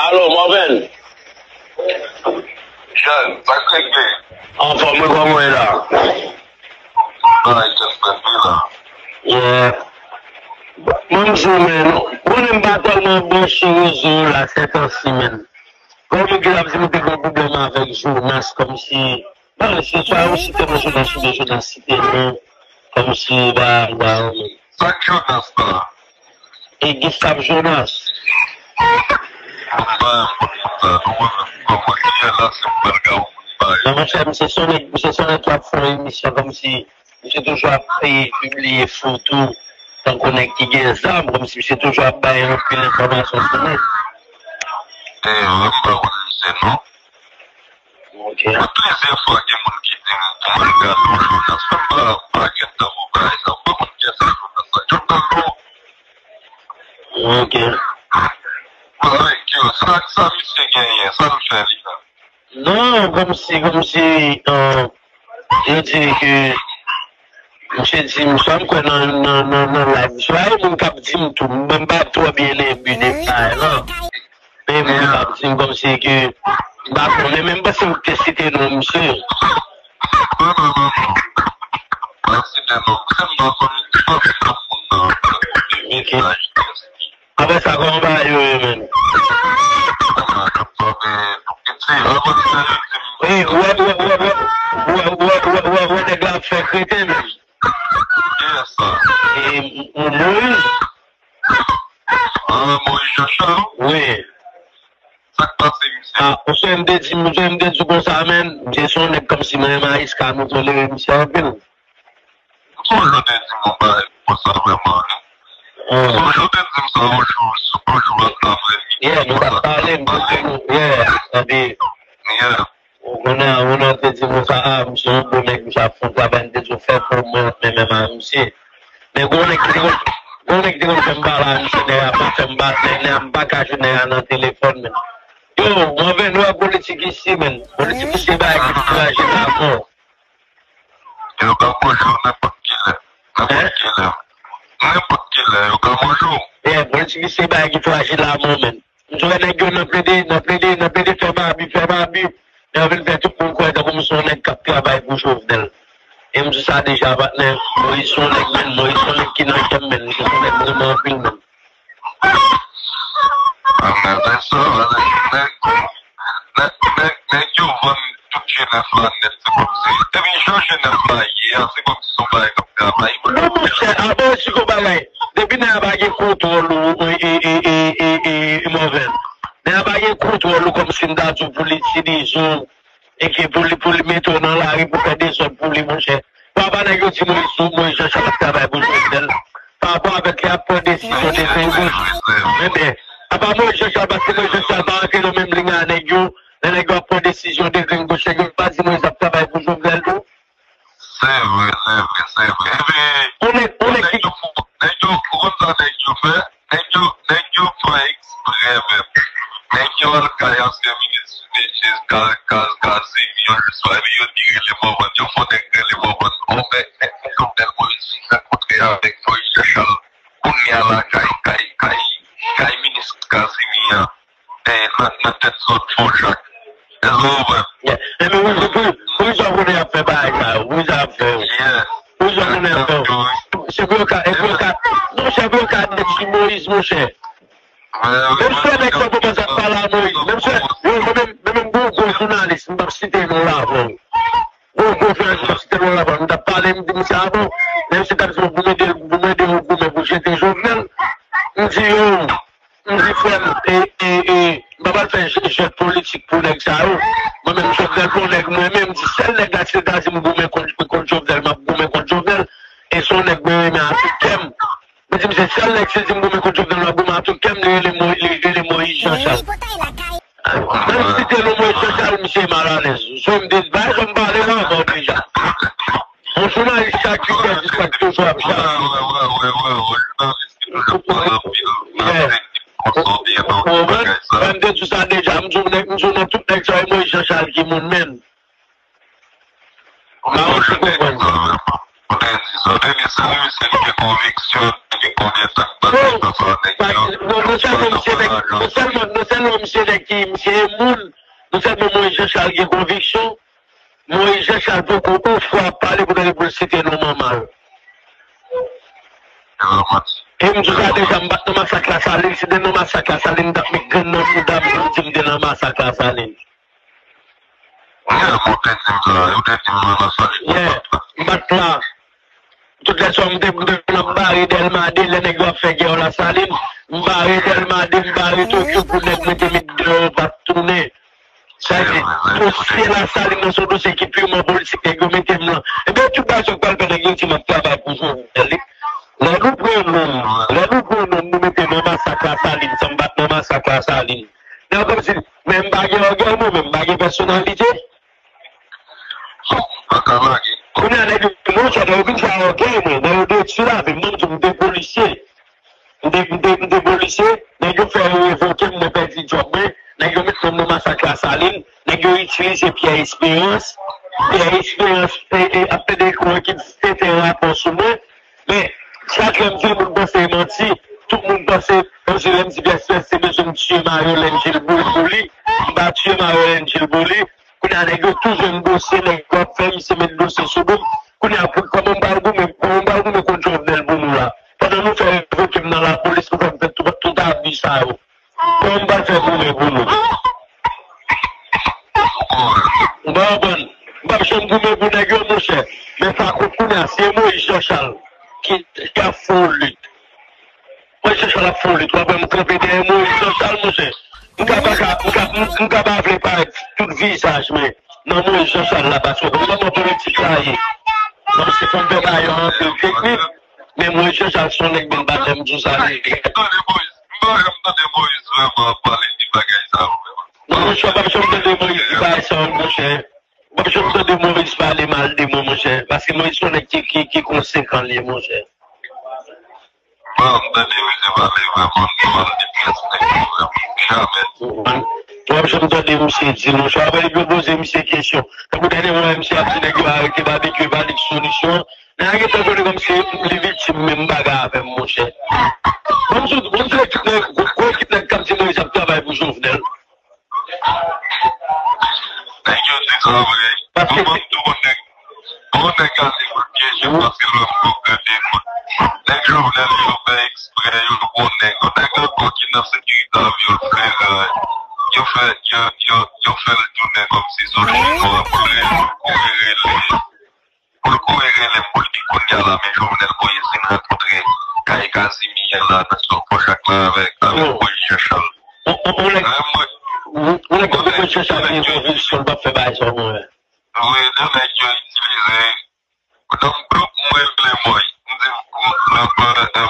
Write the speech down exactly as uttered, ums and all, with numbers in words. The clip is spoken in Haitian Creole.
Alo, Mòven. Jèn, sa k regle? Anfòm, wi, kòman w ye la? Bagay jèn, tranpi la. Yeah. Mwen, m di w, men, ou konnen m pa tèlman branche rezo yo la, sètansi, men. Kòm moun ki t ap di m te gen pwoblèm avèk Jonas, kòmsi Bon, se swa yo site non Jonas oubyen Jonas site non kòmsi ba ba yo menm. Sa k Jonas la? E Gustave Jonas. Mwen pa konn moun sa non, mwen menm kòman ki fè la se mwen l ka yon moun pa yo. Non, monchè, misye se yon nèg, misye se yon nèg ki ap fè yon emisyon kòmsi misye toujou ap pibliye foto tankou nèg ki gen zam, kòmsi misye toujou ap bay anpil enfòmasyon sou nèg. E, mwen pa konn misye non. Ok. Mwen plizyè fwa gen moun ki di m pou m al gade yon Jonas, men m pa, pa gentan wè bagay sa. M pa konn kiyès sa Jonas la. Jonas non. Ok. Bagay ki yo, sa, sa misye genyen, sa l fè li la? Non, kòmsi, kòmsi, euh, yo di ke Misye di m sa m kwè nan, nan, nan, nan live. Misye pa yon moun k ap di m tou. M menm pa twò byen enbi de bagay lan. Men moun k ap di m kòmsi ke m pa konnen, men m panse ou te site non misye. Non, non, non, non. M pa site non misye, m pa konn, m pa konn moun nan. Ok. Apre sa, kòman bagay yo ye, menm? Wi, wè, wè, wè, nèg la ap fè kreten, menm. Kiyès sa? E, M-, M-, Moyiz. Ah, Moyiz Jean Charles? Wi. Sa k pase, misye? Ah, ou sonje m te di, ou sonje m te di w konsa, menm, misye se yon nèg kòmsi mwen menm Mayiska, nou tolere misye anpil. M sonje w te di m yon bagay konsa vrèman, wi. M sonje w te di m sa yon jou, sou yon jou aprèmidi. Yeah, nou t ap pale, m te di nou, yeah, epi ou konnen, ou konnen, te di nou sa, ah, misye yon bon nèg, misye ap fè yon travay, m te di w fè pou mwen, men menm a misye. Men gon nèg ki te konn, gon nèg ki te konn fè m pale a misye, nèg a pa fè m pale, nèg a m pa ka jwenn nèg a nan telefòn, men. Yo, mwen vin wè politik isi, men. Politik isi, bagay ki frajil ankò. Yo ka manje w nenpòt kilè. Nenpòt kilè. Nenpòt kilè, yo ka manje w. Yeah, politik se bagay ki frajil a moman. M t wè nèg yo nan plede, nan plede, nan plede fè mabi, fè mabi. Yo vin fè tout moun kwè tankou m se yon nèg k ap travay pou Jovenel. E m di sa deja, patnè. Moyiz se yon nèg, men Moyiz se yon nèg ki nan kè m, men. Li se yon nèg m renmen anpil, men. Nèg, nèg, nèg, nèg, nèg yo vann tout jenès la nèt, se kòmsi. Epi jan jenès la ye a, se kòmsi se yon bagay k ap travay pou yo. Non, monchè, a, bon, si gon bagay, depi nèg la pa gen kontwòl ou, e, e, Mòven. Nèg la pa gen kontwòl ou kòmsi m ta di w pou l itilize w. E ke pou li, pou li mete w nan lari pou fè dezòd pou li, monchè. Papa nèg yo di Moyiz, Moyiz Jean Charles ap travay pou Jovenel. Pa rapò avèk li ap pran desizyon de grenn goch. Enben, apa Moyiz Jean Charles, paske Moyiz Jean Charles pa rantre nan menm liy a nèg yo, lè nèg yo ap pran desizyon de grenn goch, nèg yo pa di Moyiz ap travay pou Jovenel tou? Se vre, se vre, se vre. Epi, yon nèg, yon nèg ki nèg yo, ou konn sa nèg yo fè? Nèg yo, nèg yo fè eksprè menm. Nèg yo al kay ansyen minis Kaz, Kaz, Kazimi, yon jou swa, epi yo di rele Mòvann, yo fè yon nèg rele Mòvann. On nèg, nèg, nèg Jovenel Moïse fin rankontre avèk Moïse Jean Charles. Kounye a la, kay, kay, kay, kay minis Kazimi an. E, nan, nan tèt zòn Fon Jak. Èske w konprann? Yeah. Epi wi, wi, wi, wi, sa konnen y ap fè bagay sa yo. Wi, sa ap fè yo. Yeah. Wi, sa konnen y ap fè yo. Se pou yo ka, e pou yo ka, monchè, pou yo ka detwi Moïse, monchè. Menm si nèg sa poko janm pale a Moïse. Menm si, yo, mwen menm, mwen menm, gon gwo jounalis, m p ap site non l avan. Gon gwo jounalis, m p ap site non l avan. M t ap pale, m di misye avan. Menm si t ap di mwen pou m ede, pou m ede yo goumen pou jete Jovenel. M di yo, M di frè m, e, e, e, m pa pral fè jè, jè politik pou nèg sa yo. Mwen menm, Jovenel bon nèg mwen, men m di sèl nèg la, si l ta di m goumen kont, kont Jovenel, m ap goumen kont Jovenel. E se yon nèg mwen renmen a tout kè m. M di m se sèl nèg, si l di m goumen kont Jovenel, m ap goumen a tout kè m, li rele Mo-, li rele Moïse Jean Charles. Menm si te non Moïse Jean Charles, misye malalèz. Jwenn m te bay jwenn m pale la ankò deja. Yon jounalis sa ki fè di sa k toujou ap chache. Ou konprann? Mwen te di sa deja, m di w nèg, m di w nan tout nèg sa yo, Moïse Jean Charles ki moun menm. M pa wè si w konprann. Ou te di sa. Denis, se li, se li ki gen konviksyon, li gen konbyen tan k pase nan sa nèg yo. Non, non sèlman misye nèg, non sèlman, non sèlman misye nèg ki, misye e moun, non sèlman Moïse Jean Charles gen konviksyon, Moïse Jean Charles poko yon fwa pale pou tande pou l site non manman l. E m di w sa deja, m pa t nan masak Lasalin, si te nan masak Lasalin, m t ap met grenn nan bouda m pou di m te nan masak Lasalin. Yeah, m te di m sa, yo te di m nan masak. Yeah, m pa t la. Tout lè swa m te, m te konn ap bare Dèlma de, lè nèg yo ap fè gè yo Lasalin, m bare Dèlma de, m bare Tokyo pou nèg mete met deyò yo pa t tounen. Sa vle di, dosye Lasalin nan se yon dosye ki pirman politik nèg yo mete m lan. Ebyen, tout bagay sa yo pral fè nèg yo di m ap travay pou Jovenel. Lè nou pran nonm, lè nou pran nonm nou mete nan masak Lasalin, san m pa t nan masak Lasalin. Nèg yo kòmsi, men m pa gen ògèy mwen menm, m pa gen pèsonalite. Kounye a nèg yo, monchè, nèg yo vin fè ògèy mwen, nèg yo detwi lavi m, m di w m te polisye. M te, m te, m te polisye, nèg yo fè yo revoke m, mwen pèdi djòb mwen, nèg yo met non m nan masak Lasalin, nèg yo itilize Pierre Espérance, Pierre Espérance e, e, ap plede kou ki te te rapò sou mwen, men chak lè m di moun panse e manti, tout moun panse, panse lè m di Pierre Espérance te bezwen m tiye Mario Lengil pou, pou li, m pa tiye Mario Lengil pou li, kounye a nèg yo tou jwenn dosye, nèg yo ap fè misye met dosye sou do m, kounye a pou, kòman m pral goumen, kòman m pral goumen kont Jovenel pou nou la? Pandan nou fè revoke m nan lapolis, nou fè m fè tout, tout abi sa yo. Kòman m pral fè goumen pou nou? Ou pa konprann? M p ap janm goumen pou nèg yo, monchè. Men pa kont kounye a, se Moïse Jean Charles ki, ki ap fè yon lit. Moïse Jean Charles ap fè yon lit. W ap wè m kanpe dèyè Moïse Jean Charles, monchè. M ka pa ka, m ka, m, m ka pa vle parèt tout vizaj, men nan Moïse Jean Charles la, paske w konn kòman politik la ye. Nan se fon fè bagay yo anpil teknik, men Moïse Jean Charles se yon nèg bèl batè, m di w sa, li. Tande Moïse, m pa janm tande Moïse vrèman ap pale de bagay sa yo vrèman. Non, monchè, w p ap janm tande Moïse di bagay sa yo, monchè. W p ap janm tande Moïse pale mal de mwen, monchè. Paske Moïse se yon nèg ki, ki, ki konsekan li ye, monchè. Bon, m tande misye pale vrèman mal de pyès nèg yo vrèman. Jamè. W p ap janm tande misye di, monchè. Apre li pral poze misye kesyon. Tankou dènye mwa, misye ap di nèg yo arete Babekyou, e pa li ki solisyon. Nèg la gentan konnen kòmsi li viktim menm bagay avè m, monchè. Ban m sou, ban m sou ekip nèg, gwo, gwo ekip nèg k ap di Moïse ap travay pou Jovenel. Nèg yo di sa vre. Paske bon, tou bon nèg, bon nèg ale kout pye jip paske lòt bò gade kout. Nèg Jovenel yo fè eksprè, yo konnen. Yon nèg ankò ki nan sekirite avyon frè, yo fè, yo, yo, yo fè l tounen kòmsi se yon chimè pou l rele, pou l kouri rele m pou l di kounye a la, men Jovenel voye Sinrat antre kay Kazimi a la, nan Fò Jak la avèk, avèk Moïse Jean Charles. Ou, ou, ou nèg, ou, ou nèg ki Moïse Jean Charles gen konviksyon l p ap fè bagay sa w konn wè. Wi, de nèg yo itilize. Donk, donk, mwen rele Moïse. M di, m, m, m,